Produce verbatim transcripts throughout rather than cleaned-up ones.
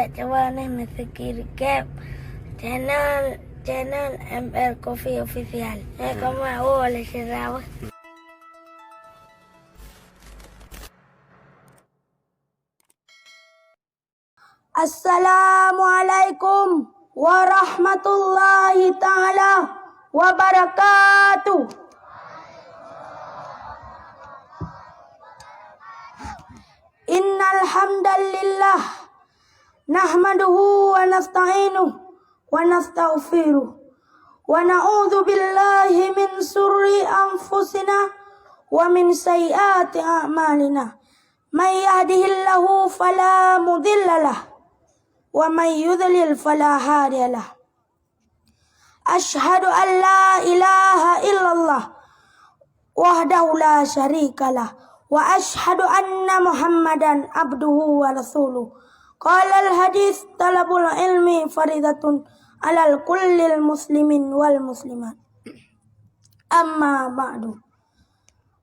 Cuba nih meusikir kep channel, channel M L Coffee Official. Eh, kamu mau oleh sirawa. Assalamualaikum warahmatullahi taala wabarakatuh. Innal hamdalillah, nahmaduhu wa nasta'inuhu wa nastaghfiruh, wa na'udzu billahi min syururi anfusina wa min sayyiati a'malina. May yahdihillahu fala mudhillalah, wa may yudhlil fala hadiyalah. Asyhadu an la ilaha illallah wahdahu la syarikalah, wa asyhadu anna Muhammadan abduhu wa rasuluh. Qalal hadis, talabul ilmi faridatun alal kullil muslimin wal muslimat. Amma ba'du.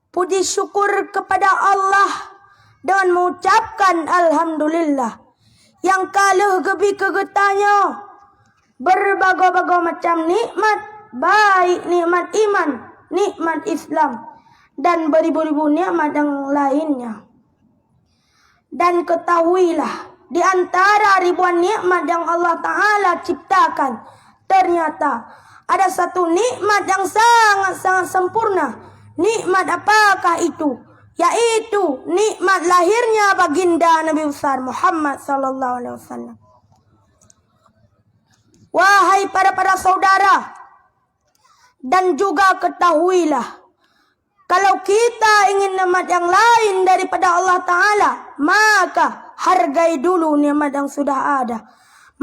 Puji syukur kepada Allah dengan mengucapkan alhamdulillah. Nyang ka lheueh geubi keu geutanyoe berbagoe-bagoe macam nikmat, baik nikmat iman, nikmat Islam, dan beribu-ribu nikmat yang lainnya. Dan ketahuilah, di antara ribuan nikmat yang Allah Ta'ala ciptakan, ternyata ada satu nikmat yang sangat-sangat sempurna. Nikmat apakah itu? Yaitu nikmat lahirnya baginda Nabi besar Muhammad sallallahu alaihi wasallam. Wahai para-para saudara, dan juga ketahuilah, kalau kita ingin nikmat yang lain daripada Allah Ta'ala, maka hargai dulu nikmat yang sudah ada.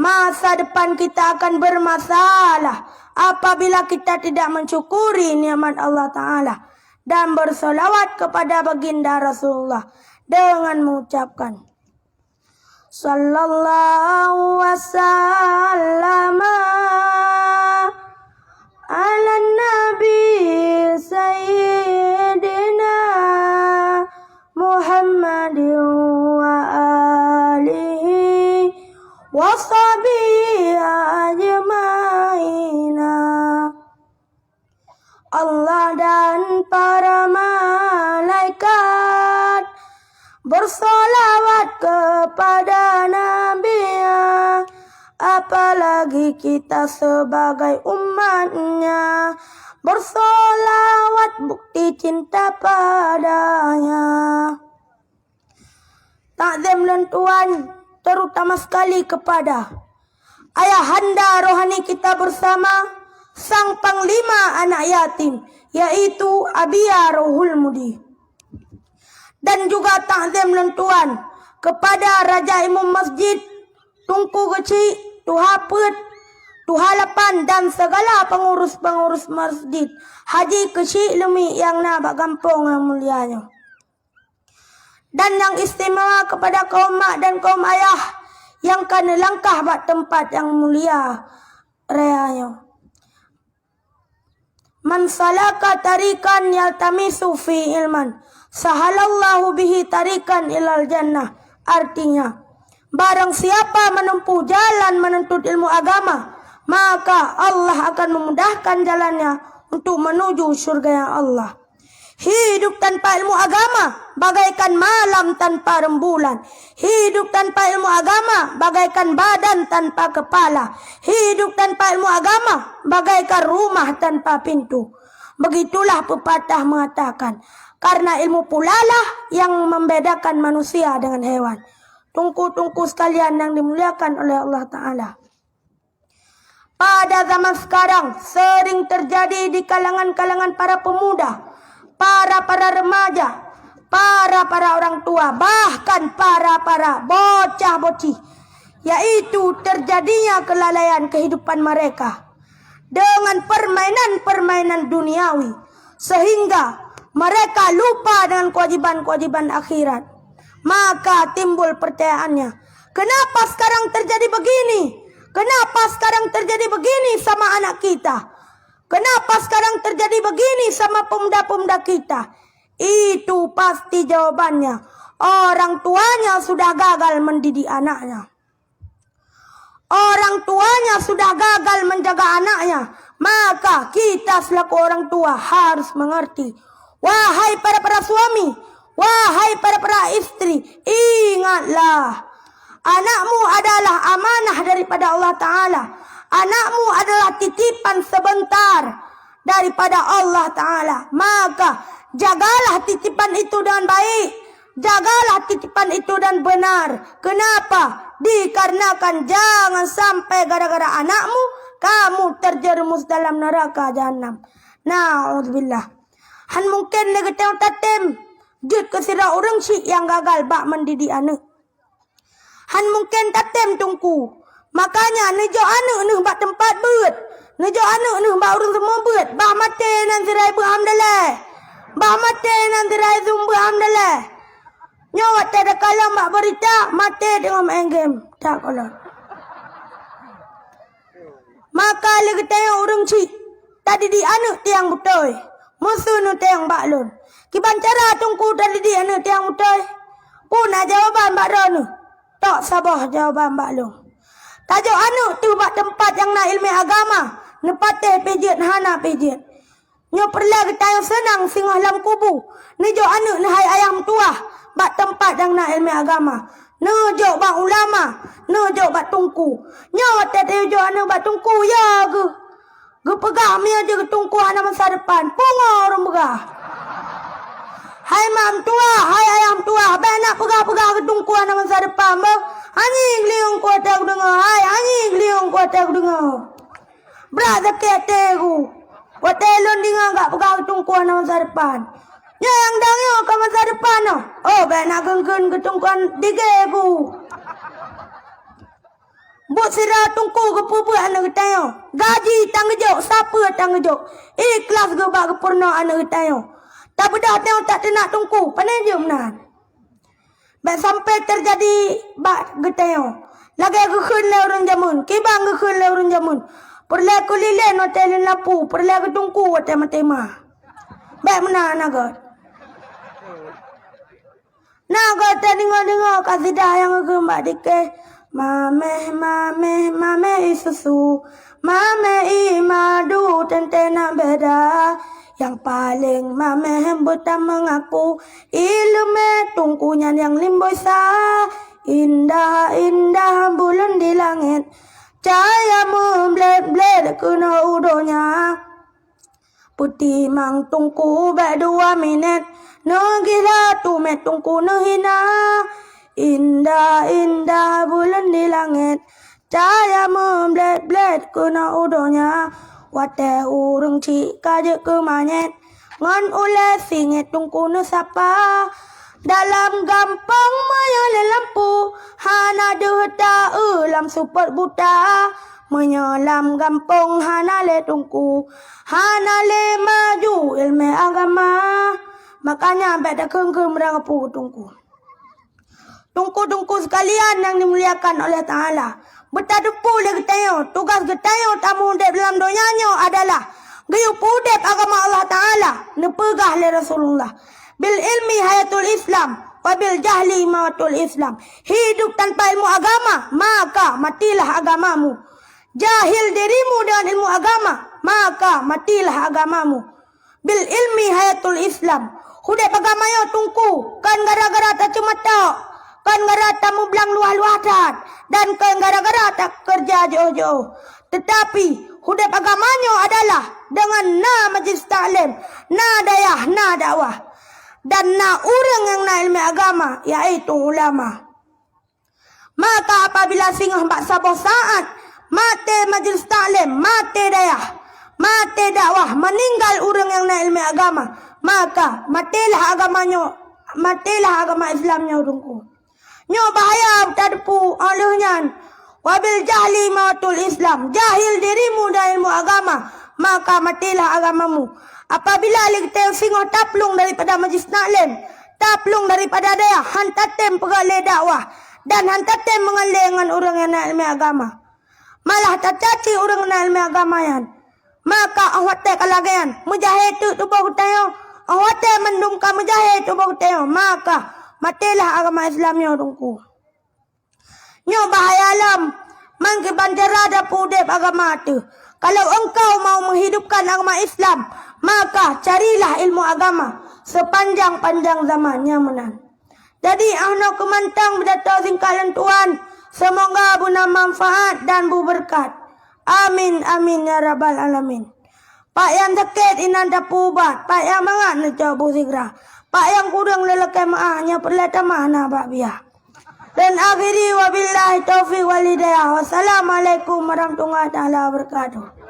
Masa depan kita akan bermasalah apabila kita tidak mensyukuri nikmat Allah Ta'ala dan bersolawat kepada baginda Rasulullah dengan mengucapkan, Sallallahu wasallama ala nabi sayyidina Muhammadin wa alihi wa sahbihi ajmaina. Allah dan para malaikat bersolawat kepada Nabi-Nya, apalagi kita sebagai umat-Nya bersolawat bukti cinta pada-Nya. Takzim lôn tuan, terutama sekali kepada ayahanda rohani kita bersama, sang panglima anak yatim, yaitu Abiya Ruhul Mudi. Dan juga takzim lôn tuan kepada Raja Imum Masjid, Teungku Geuchik, Tuha Peuet, Tuha Lapan, dan segala pengurus-pengurus masjid Haji Keuchik Leumik nyang na bak gampông nyang mulia nyoe. Dan nyang istimewa kepada kaum mak dan kaum ayah nyang ka neulangkah bak teumpat nyang mulia raya nyoe. Man salaka tariqan yaltamisu fi ilman, sahalallahu bihi tariqan ilal jannah. Artinya, barang siapa menempuh jalan menuntut ilmu agama, maka Allah akan memudahkan jalannya untuk menuju syurga Allah. Hidup tanpa ilmu agama bagaikan malam tanpa rembulan. Hidup tanpa ilmu agama bagaikan badan tanpa kepala. Hidup tanpa ilmu agama bagaikan rumah tanpa pintu. Begitulah pepatah mengatakan, karena ilmu pulalah yang membedakan manusia dengan hewan. Teungku-teungku sekalian yang dimuliakan oleh Allah Ta'ala. Pada zaman sekarang, sering terjadi di kalangan-kalangan para pemuda, para-para remaja, para-para orang tua, bahkan para-para bocah-bocih, yaitu terjadinya kelalaian kehidupan mereka dengan permainan-permainan duniawi, sehingga mereka lupa dengan kewajiban-kewajiban akhirat. Maka timbul pertanyaannya, kenapa sekarang terjadi begini? Kenapa sekarang terjadi begini sama anak kita? Kenapa sekarang terjadi begini sama pemuda-pemuda kita? Itu pasti jawabannya, orang tuanya sudah gagal mendidik anaknya. Orang tuanya sudah gagal menjaga anaknya, maka kita selaku orang tua harus mengerti. Wahai para-para suami, wahai para-para istri, ingatlah, anakmu adalah amanah daripada Allah Ta'ala. Anakmu adalah titipan sebentar daripada Allah Ta'ala. Maka, jagalah titipan itu dengan baik. Jagalah titipan itu dan benar. Kenapa? Dikarenakan jangan sampai gara-gara anakmu, kamu terjerumus dalam neraka jahanam. Na'udzubillah. Han mungken lé geutanyoe tatem jeuet keu sidroe ureuëng syiek nyang gagal bak mendidik aneuëk. Han mungken tatem teungku. Makanya neujok aneuëk neuh bak teumpat beuet. Neujok aneuëk neuh bak ureuëng seumeubeuet. Bah maté nan sirai beuet ham dalai. Bah maté nan sirai sum beuet ham dalai. Nyoe watée takalon bak beurita, maté teungoh maén game. Tak kolot. Maka lé geutanyoe ureuëng syiek, tadidik aneuëk tiang beutôi. Meusu neuteueng bak lôn. Kiban cara teungku tadidik aneuëk tiang beutôi? Peue na jawaban bak droeneueh? Tok saboh jawaban bak lôn. Tajok aneuëk teuh bak teumpat nyang na iéleumé agama, neupatéh pih jeuet hana pih jeuet. Nyoe peureulée geutanyoe seunang singoh lam kubu. Neujok aneuëk neuh hai ayah meutuwah bak teumpat nyang na iéleumé agama. Neujok bak ulama, neujok bak teungku. Nyoe watée tajok aneuëk bak teungku, ya geuh. Geupeugah meunyoe jeuet keu teungku hana masa depan, pungo ureuëng peugah. Hai mak meutuwah, hai ayah meutuwah, bék na peugah-peugah keu teungku hana masa depan, beuh. Anyi geulinyueng kuat teudeungoe, hai, anyi geulinyueng kuat teudeungoe. Brat sakét até ku. Watée lôn deungoe gak peugah keu teungku hana masa depan. Nyoe nyang dang nyoe ka masa depan nyoe. Oh, bék na geun-geun keu teungku digée ku. Buet sira teungku geupeubeuet aneuëk geutanyoe. Gaji tangeujok, sapeue tangeujok. Ikhlas geuh bak geupeurunoe aneuëk geutanyoe. Tabeudôh tanyoe tak teunak teungku, pane jeuem nan. Bék sampai teujadi bak geutanyoe. Lagée geukheun lé ureuëng jameun, kiban geukheun lé ureuëng jameun. Peureulée keu lilén watée lilén lapu, peureulée keu teungku watée maté ma. Bék meunan na gét. Na gata deungoe-deungoe kasidah nyang geukheun bak dikeh, "Mameh, mameh, mameh ie susu, mameh ie madu teuntée na beda. Nyang paleng mameh beuta meungaku, iéleumé teungku nyan nyang limboi sa. Indah, indah buleuen di langét, cahya meublét-blét keunoe u donya." Peutimang teungku bék dua minét, neugila teumé teungku neuhina. Indah, indah buleuen di langét, cahya meublét-blét keunoe u donya. Watée ureuëng chik ka jeuet keu manyét, ngon ulée singét teungku neusapa. Dalam gampông meunyoe lé lampu, hana deuh ta-eu lam seupôt buta. Meunyoe lam gampông hana lé teungku, hana lé maju iéleumé agama. Makanya bék takheun-kheun meurangkapeue teungku. Teungku-teungku sekalian nyang dimuliakan oleh Taala, beutateupeu lé geutanyoe, tugaih geutanyoe tameudeb lam donya nyoe adalah geuyue peuudeb agama Allah Taala. Neupeugah lé Rasulullah, "Bil ilmi hayatul Islam, wa bil jahli mawatul Islam." Hidup tanpa ilmu agama, maka matilah agamamu. Jahil dirimu dengan ilmu agama, maka matilah agamamu. Bil ilmi hayatul Islam. Udeb agama nyoe teungku, kon gara-gara taceumatok, kon gara tameublang luwah-luwah that, dan kon gara-gara takeureuja jiôh-jiôh. Teutapi, udeb agama nyoe adalah deungon na majlis taklim, na dayah, na dakwah, dan na ureuëng nyang na iéleumé agama, yaitu ulama. Maka apabila singoh bak saboh saát, maté majlis taklim, maté dayah, maté dakwah, meuninggai ureuëng nyang na iéleumé agama, maka matélah agama nyoe, matélah agama Islam nyoe teungku. Nyoe bahaya beutateupeu óh lheueh nyan. "Wa bil jahli mawatul Islam." Jahil dirimu dan ilmu agama, maka matélah agamamu. Apabila lé geutanyoe singoh taplueng daripada majlis taklim, taplueng daripada dayah, han tatem peugah lé dakwah, dan han tatem meungon lé ngon ureuëng nyang na iéleumé agama, malah tacaci ureuëng na iéleumé agama nyan, maka óh watée ka lagée nyan, meujahé teuk tuboh geutanyoe. Óh watée mandum ka meujahé tuboh geutanyoe, maka matélah agama Islam nyoe teungku. Nyoe bahaya lom. Meukiban cara tapeuudeb agama teuh. Kalau engkau mau menghidupkan agama Islam, maka carilah ilmu agama sepanjang-panjang zaman nyang meunan. Jadi, 'oh noe keuh mantong pidato singkat lôn tuan. Seumoga beuna manfaat dan beubeureukat. Amin, amin, ya rabbal alamin. Pak nyang sakét inan tapeuubat, pak nyang mangat neucok bu sigra. Pak nyang kureueng lé lakée meu'ah, nyang peureulée tamah na bak biah. Dan akhiri, wabillahi taufiq wal hidayah. Wassalamualaikum warahmatullahi taala wabarakatuh.